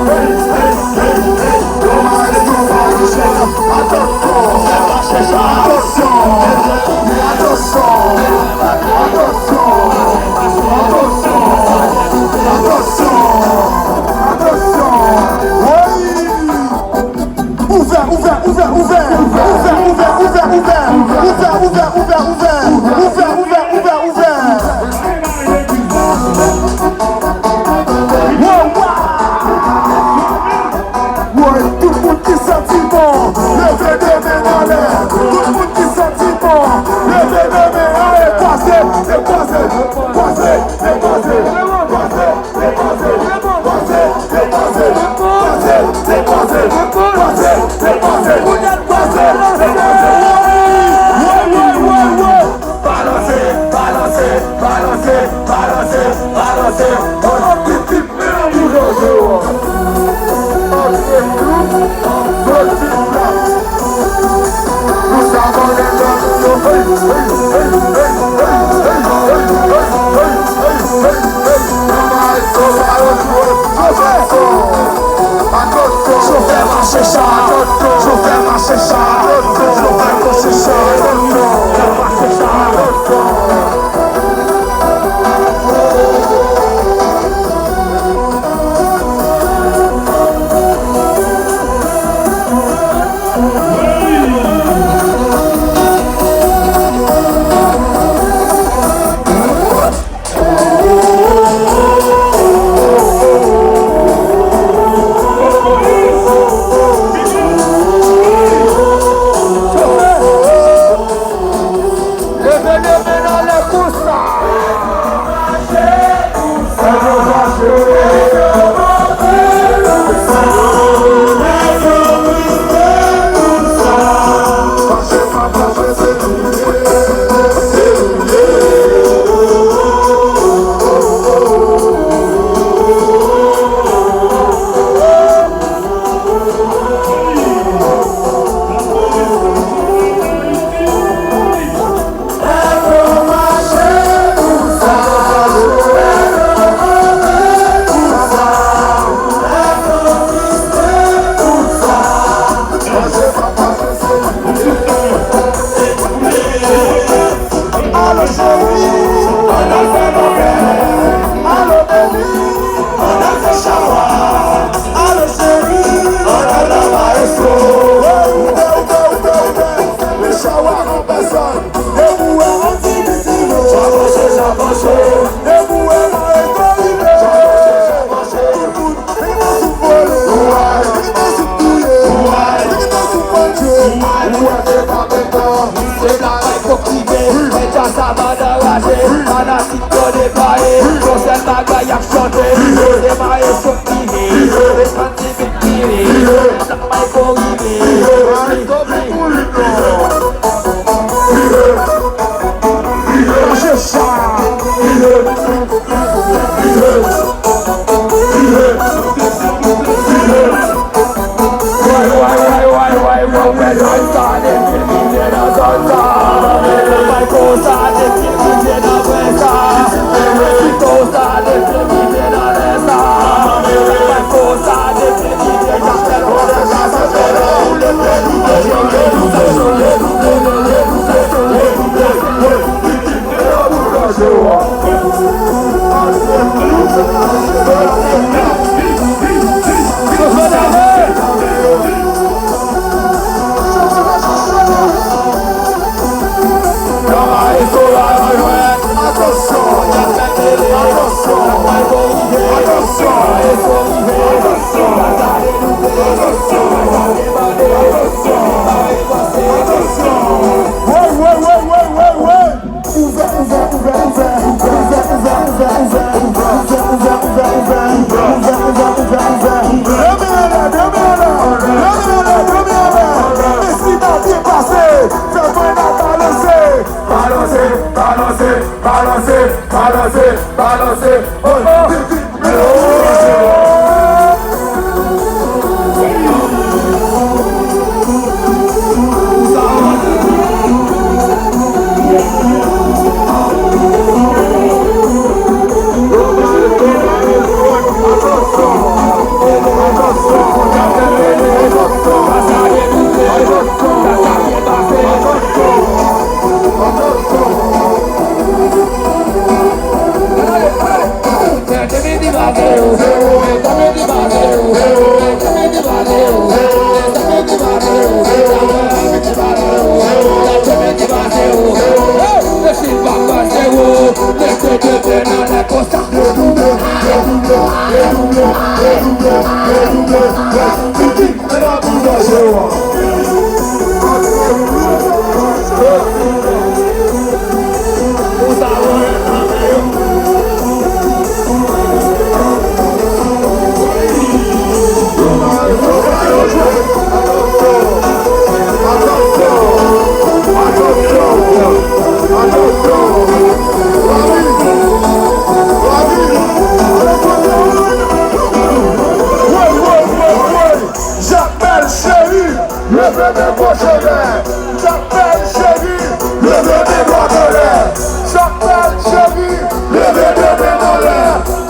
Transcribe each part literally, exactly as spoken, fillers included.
Ouvè, ouvè, ouvè, ouvè. Ouvè, ouvè, ouvè, ouvè. Ouvè, ouvè, ouvè, ouvè. Ouvè, ouvè, ouvè, ouvè. Wow, wow. Woy, tout moun ki santi bon, leve de men anlè. Tout moun ki santi bon, leve de men anlè. Kwaze, e kwaze, kwaze, e kwaze, kwaze. Balanse, balanse, balanse, balanse, balanse. Pip, pip, pip, pip. Antre klou, soti plat. Nou sa konnen nan nou yo. Hey, hey, hey. Chofè mache cha, chofè mache cha, chofè mache cha, chofè mache cha. Leve de men anlè konsa. Alo cheri, ann al fè lòbèy. Alo baby, ann al fè chawa. Alo cheri, ann al nan maestro. Ouvè, ouvè, ouvè, ouvè. Li chawa an pèsòn. Depi w wè on ti piti lo. Chavanche, chavanche. Depi w wè maestro rive. Chavanche, chavanche. Tout moun. Nèg la sou vole, nèg la sou touye, nèg la sou pandye. Ou wè se pa menm tan. Se la bay fòk rive. Mèt a sa bann anraje. Fanatik yo deplwaye. Yon sèl bagay y ap chante. Se maestro ki rive. Se Santi Bit ki rive. Sa bay fò rive. Mache sa. Ouvè, ouvè, ouvè, ouvè. Ouvè, ouvè, ouvè, ouvè. Ouvè, ouvè, ouvè, ouvè. Ouvè, ouvè, ouvè, ouvè. Jakmèl cheri, leve men gwoch anlè. Jakmèl cheri, leve men dwat anlè. Jakmèl cheri, leve de men anlè.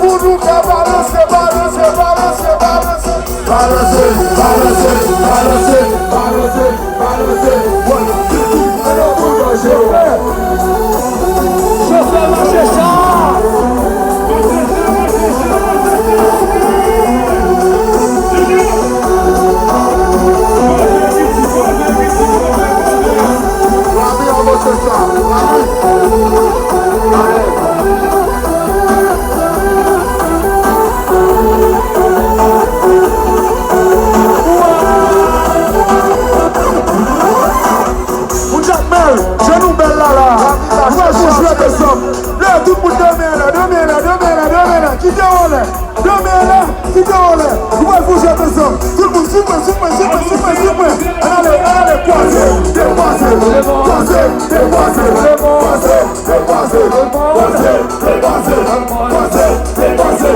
Pou nou ka balanse, balanse, balanse, balanse. Balanse, balanse, balanse, balanse, balanse. Wè, pitit, men nan boudanje, wè. Chofè mache sa. Moun Jakmèl, je nou bèl la la. Nou pral fè yon jwèt ansanm. Lè tout moun de men anlè, de men anlè, de men anlè, de men anlè. Kite yo anlè. De men anlè, kite yo anlè. Nou pral fè yon jwèt ansanm. Tout moun, swiv mwen, swiv mwen, swiv mwen, swiv mwen, swiv mwen. Ann ale, ann ale, kwaze, dekwaze, kwaze, dekwaze, kwaze, dekwaze, kwaze, dekwaze, kwaze, dekwaze,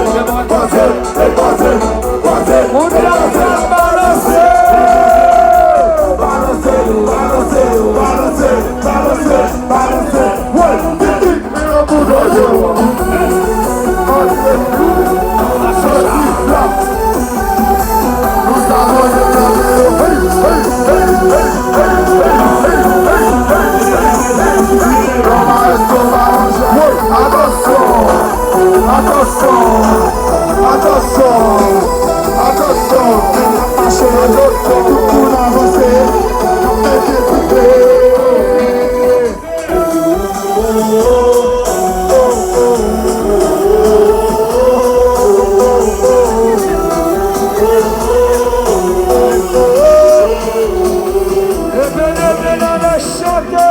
kwaze, dekwaze, kwaze, dekwaze. Moun Jakmèl balanse. Balanse, balanse, balanse, balanse, balanse. Woy, pitit, men nan boudanje, woy. Antre, soti, la. Nou sa voye nan men yo. Hey, hey, hey. Gran maestro balanse. Woy, atansyon. Atansyon! Atansyon! Atansyon! Atansyon! Tout moun avanse! N ap mete koupe! Leve, leve nan lè chante.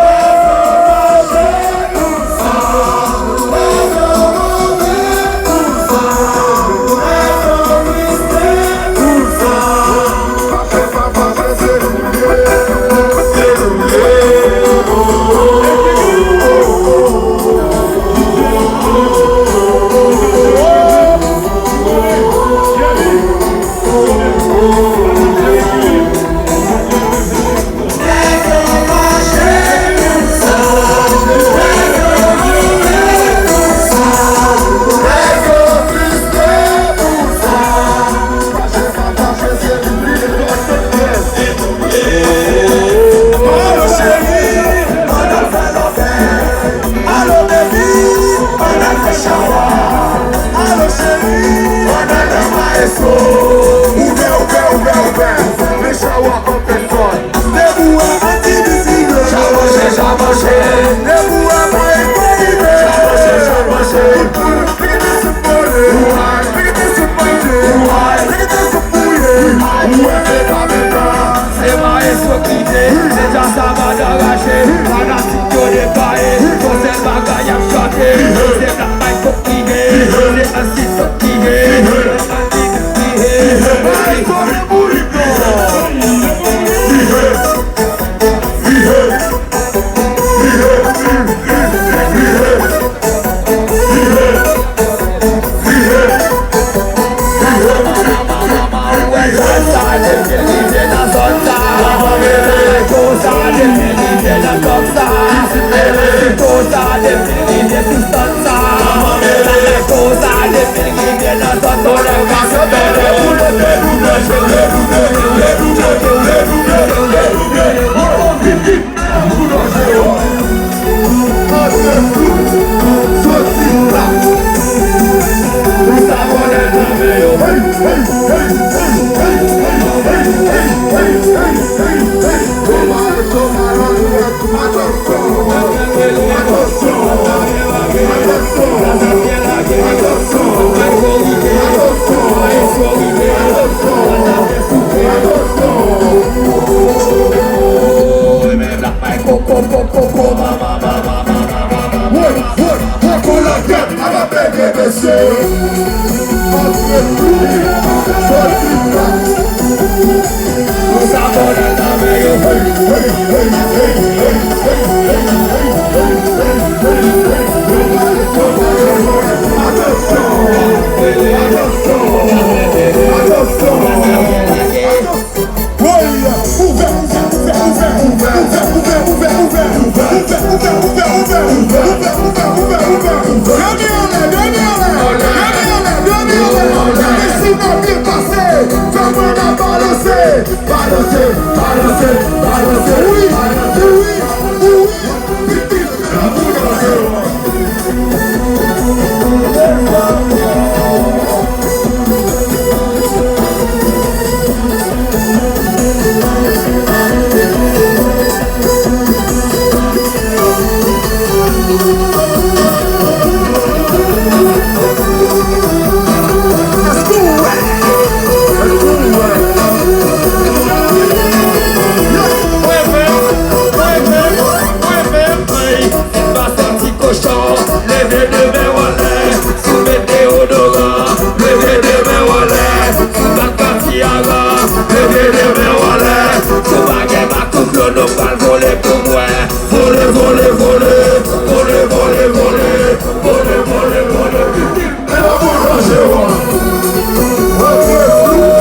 Alo, baby, ann al fè chawa. Alo, cheri, ann al nan maestro. Ouvè, ouvè, ouvè, ouvè. Men chawa an pèsòn. Debout, an ti bisiklet. Chabanje, chabanje. Debout, pa enpozite. Chabanje, chabanje. Tout moun vini sou pole. Vini sou manje. Vini sou fouye. Ou wè se pa menm nan. Se maestro ki te, se djaz sa madan rache, fanatik yo depaye, yon sèl bagay y ap chante, se Black Michael ki ye, se Ansi Top ki ye, se Ansi Top ki ye, maestro le burrito. Atansyon! Atansyon! Atansyon! Woy! Ouvè, ouvè, ouvè! Ouvè, ouvè, ouvè! Ouvè, ouvè, ouvè! Ouvè, ouvè, ouvè! Ouvè, ouvè, ouvè! Ouvè! Demi anlè, demi anlè! Demi anlè, demi anlè! Mesye, n ap byen pase! Fè mwen n ap balanse! Balanse, balanse, balanse! Wi, wi, wi! Èske w wè? Èske w wè? Mwen menm, mwen menm, mwen menm, ey, m pa santi kochon, leve de men w anlè, si w met deodoran, leve de men w anlè, si w pa t pran Viagra, leve de men w anlè, si w pa gen baton dlo, nou pral vole pou mwen, vole, vole, vole, vole, vole, vole, vole, vole, vole, vole. Mwen la pou ranje w. Mwen pou reflou.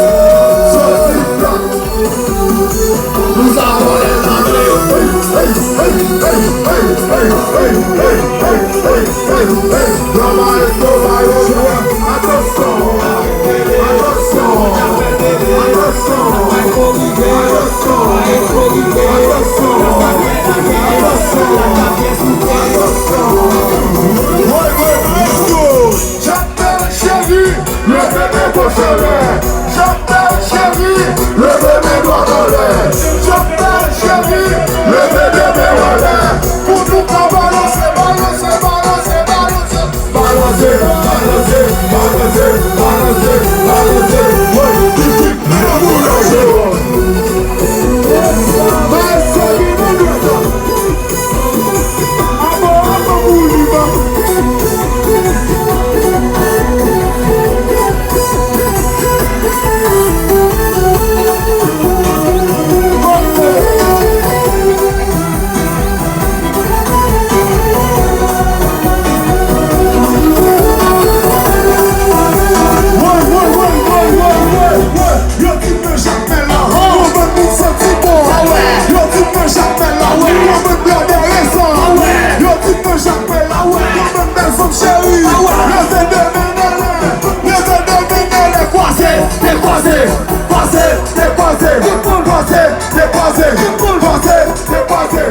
Sòti plat. Nous avons les armes. Hey, hey, hey. Granma Esko ba yo jwè. Atansyon. Atansyon. Atansyon. Atansyon. Atansyon. Atansyon. Atansyon. Woy, woy, let's go. Jakmèl cheri, leve men goch anlè. Jakmèl cheri, leve men dwat anlè. Jakmèl cheri, leve de men w anlè. Pou nou ka balanse, balanse, balanse, balanse. Balanse, balanse, balanse, balanse, balanse. Woy, pitit, men nan boulanje w. Bay sa vin nan dwèt la. Yo di men Jakmèl la, yon bann moun santi bon. Yo di men Jakmèl la, yon bann blòdè rezon. Yo di men Jakmèl la, yon bann bèl fanm cheri. Leve de men anlè, leve de men anlè, kwaze, dekwaze, kwaze, dekwaze, kwaze, dekwaze, kwaze, dekwaze,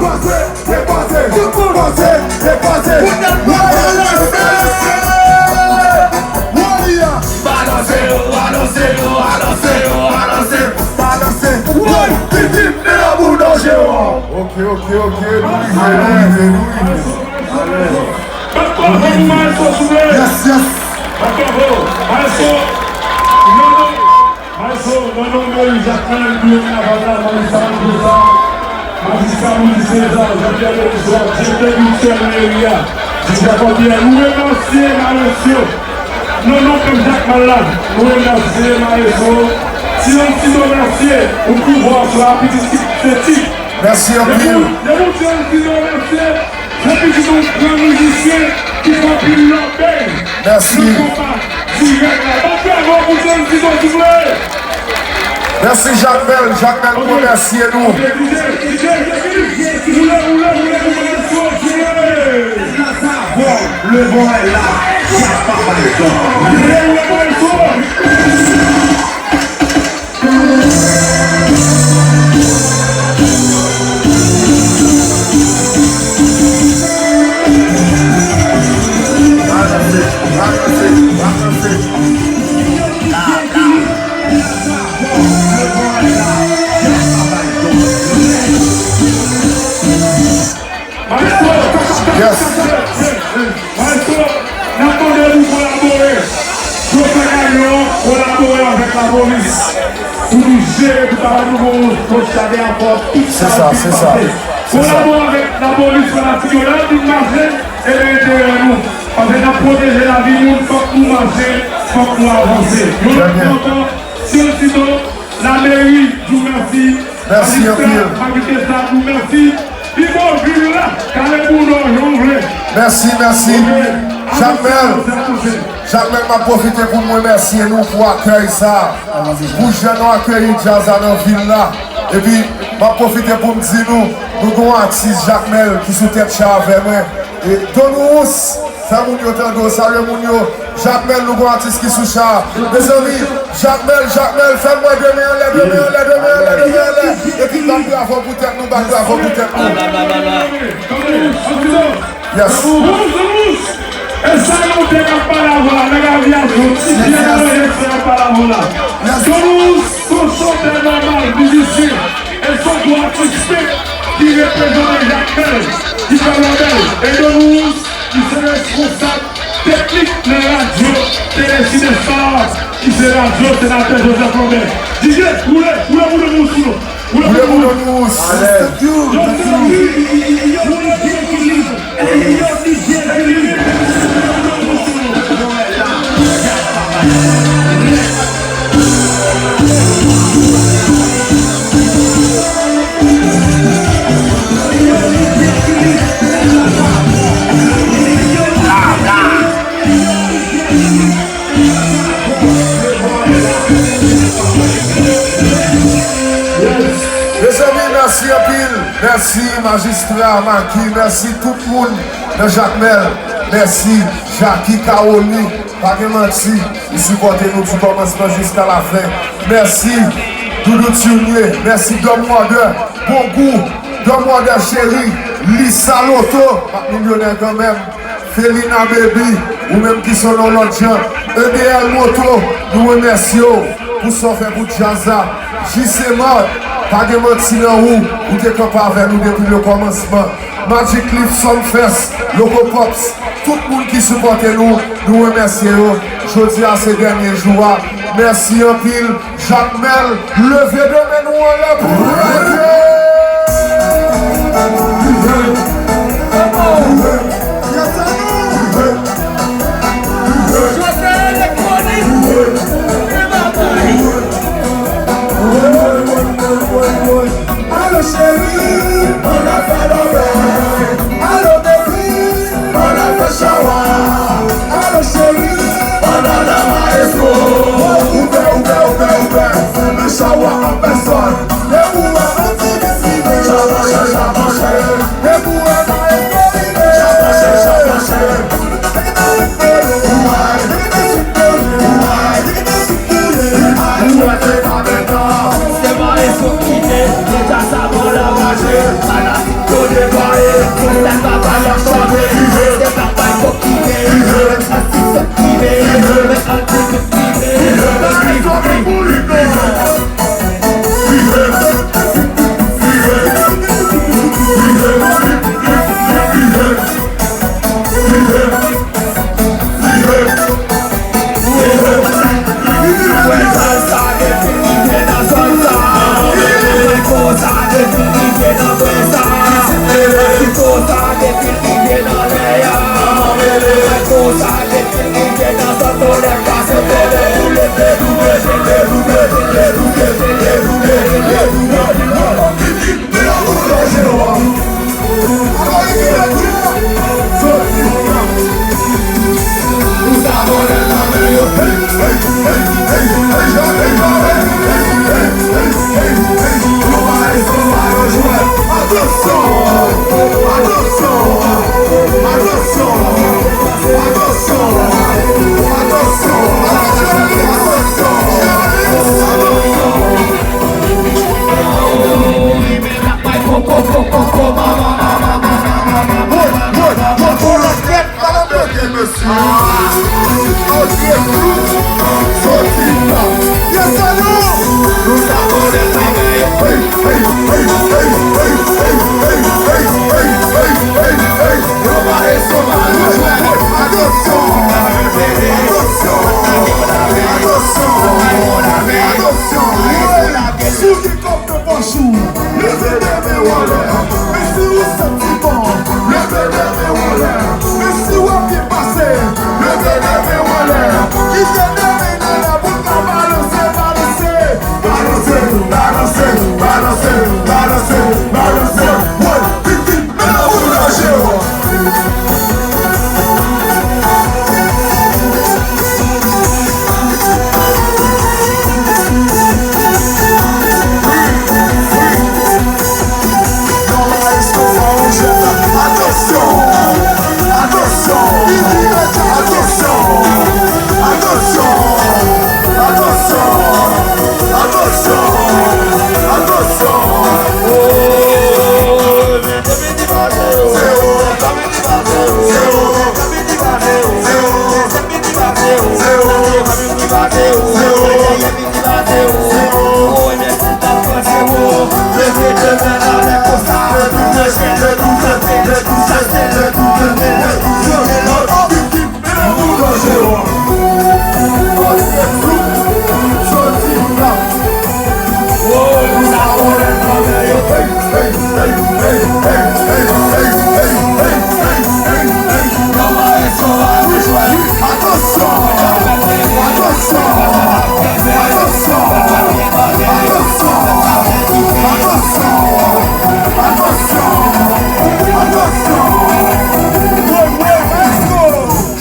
kwaze, dekwaze, kwaze, dekwaze. Woy, woy, woy, woy, woy. Balanse yo, balanse yo, balanse yo, balanse. Balanse. Woy, pitit, men nan boulanje w. Ok, ok, ok, nou rive, nou rive, nou rive. Bat bravo pou Maestro, souple. Yes, yes. Bat bravo. Maestro, non, non. Maestro, nan non Moyiz Jakmèl, gouvènman Laval la, Majistra Mousa, Majistra Moïse César, Jean-Pierre Belizaire, direktè kiltirèl meri a, Joseph Jean-Pierre, nou remèsye Maestro. Nan non pèp Jakmèl la, nou remèsye Maestro. Ti Nancy Domèsye, ou pouvwa sou la pitit ti, se ti. Mèsi anpil. Depi, depi Ti Nancy Domèsye, se pitit yon gran mizisyen ki fè anpil lòbèy. Mèsi. Nan konpa dirèk la. Bat bravo pou Ti Nancy Domèsye, souple. Mèsi, Jakmèl. Jakmèl remèsye nou. Ok, DJ, DJ, DJ, woule, woule, woule, woule, woule. Bon, le bon est là. Y a pas mal de temps. Woule, woule, woule, woule. Yes. Maestro, n ap mande nou kolabore. Chofè kamyon an kolabore avèk lapolis pou nou jere, pou ta ba nou yon post chadè a fò tout sa ki pase. Kolabore avèk lapolis, fanatik yo, lè yo fin mache, e nan enterè nou. Paske n ap pwoteje lavi moun, fòk nou mache, fòk nou avanse. Yon lòt fwa ankò, Syon Tito, lameri di w mèsi. Mèsi anpil. Majistra, majistra di w mèsi. Pi bon, vin la, kale boudon, jan w vle. Mèsi, mèsi. Jakmèl, Jakmèl, m ap pwofite pou m remèsye nou pou akèy sa a. Pou jan nou akeyi djaz la nan vil la. Epi, m ap pwofite pou m di nou, nou gen yon atis Jakmèl ki sou tèt cha avè mwen. E Don Rousse, fè moun yo tande w, salye moun yo. Jakmèl, nou gen yon atis ki sou cha. Mezanmi, Jakmèl, Jakmèl, fè m wè de men anlè, de men anlè, de men anlè, de men anlè. Epi bat bravo pou tèt nou, bat bravo pou tèt nou. Yes. Rousse, Rousse. E sa yon nèg ap pale avè w la, nèg avyasyon, ti pyè nan lòt sa ap pale avè w la. Don Rousse, se yon chantè nòmal, mizisyen. E se yon gwo atis fenk ki reprezante Jakmèl, ki fè lòbèy. E Don Rousse, ki se responsab teknik nan radyo Tele Sinestar, ki se radyo senatè Joseph Lambert. D J, woule, woule, woule, woule, woule. Boulevard Don Rousse. Alèz. Mezanmi, mèsi anpil. Mèsi, majistra Maki. Mèsi tout moun nan Jakmèl. Mèsi, Jaki Kawoli. Pa gen manti, li sipòte nou di kòmansman jiska lafen. Mèsi, Doudou Tirnier. Mèsi, Dom Wonder. Bon gou, Dom Wonder cheri. Lisa Loto, m ap milyonè kanmenm. Felina Baby, ou menm ki sonnen yon lòt jan. E D L Moto, nou remèsye w pou sa w fè pou djaz la. J C Mart, pa gen manti nan ou, ou te kanpe avè nou depi le kòmansman. Magic Cliff, Sumfest, Loco Pops, tout moun ki sipòte nou, nou remèsye yo. Jodi a se dènye jou a. Mèsi anpil. Jakmèl, leve de men nou anlè pou nou leve. Alo cheri, ann al fè lòbèy. Alo baby, ann al fè chawa. Alo cheri, ann al nan maestro. Ouvè, ouvè, ouvè, ouvè. Fimen chawa an pèsòn. Depi w wè yon ti bis rive. Chapanche, chapanche. Depi w wè maestro rive. Chapanche, chapanche.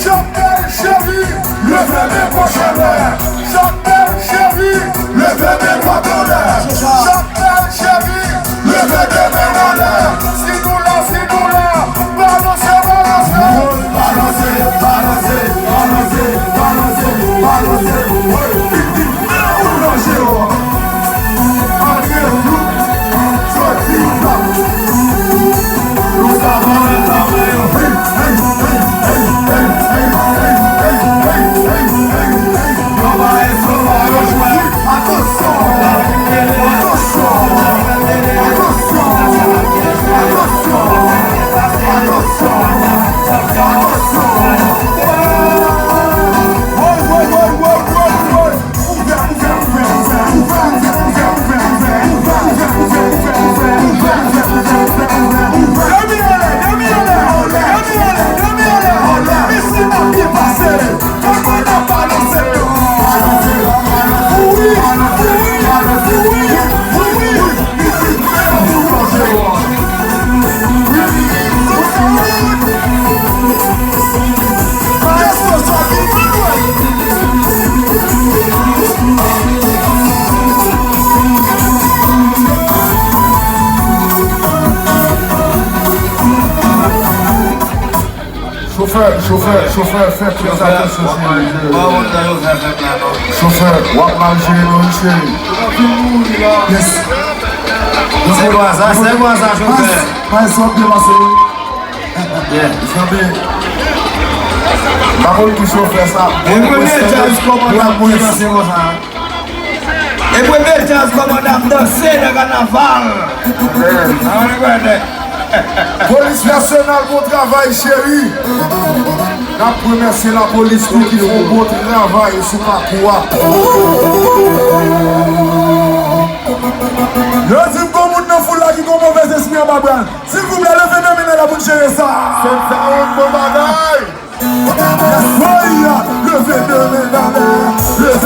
Chapèl cheri, leve men pwòch anlè. Chapèl cheri, leve men dwat anlè. Chapèl cheri, leve de men anlè. Si nou la, si nou la, balanse, balanse. Balanse, balanse, balanse, balanse, balanse. Wi, vit, vit, boulanje, wi. Antre, soti, soti. Chofè, chofè, chofè, fè plis atansyon, cheri. Chofè, w ap mal jere non, wi, cheri. Yes. Se bwa sa, se bwa sa, chofè. Prince, w ap byen pase, wi. Yeah. Janbe. Pa konn ki chofè sa. E premye djaz kòmandan ki pase konsa. E premye djaz kòmandan ap danse nan kanaval. Polis Nasyonal, bon travay, cheri. N ap remèsye lapolis tou ki fè yon bon travay sou pakou a. Yo di m gon moun nan foul la ki gon movèz espri anba bra l. Silvouplè, leve de men nan lè pou n jere sa. Sèn sa yon bon bagay. Woy, leve de men nan lè.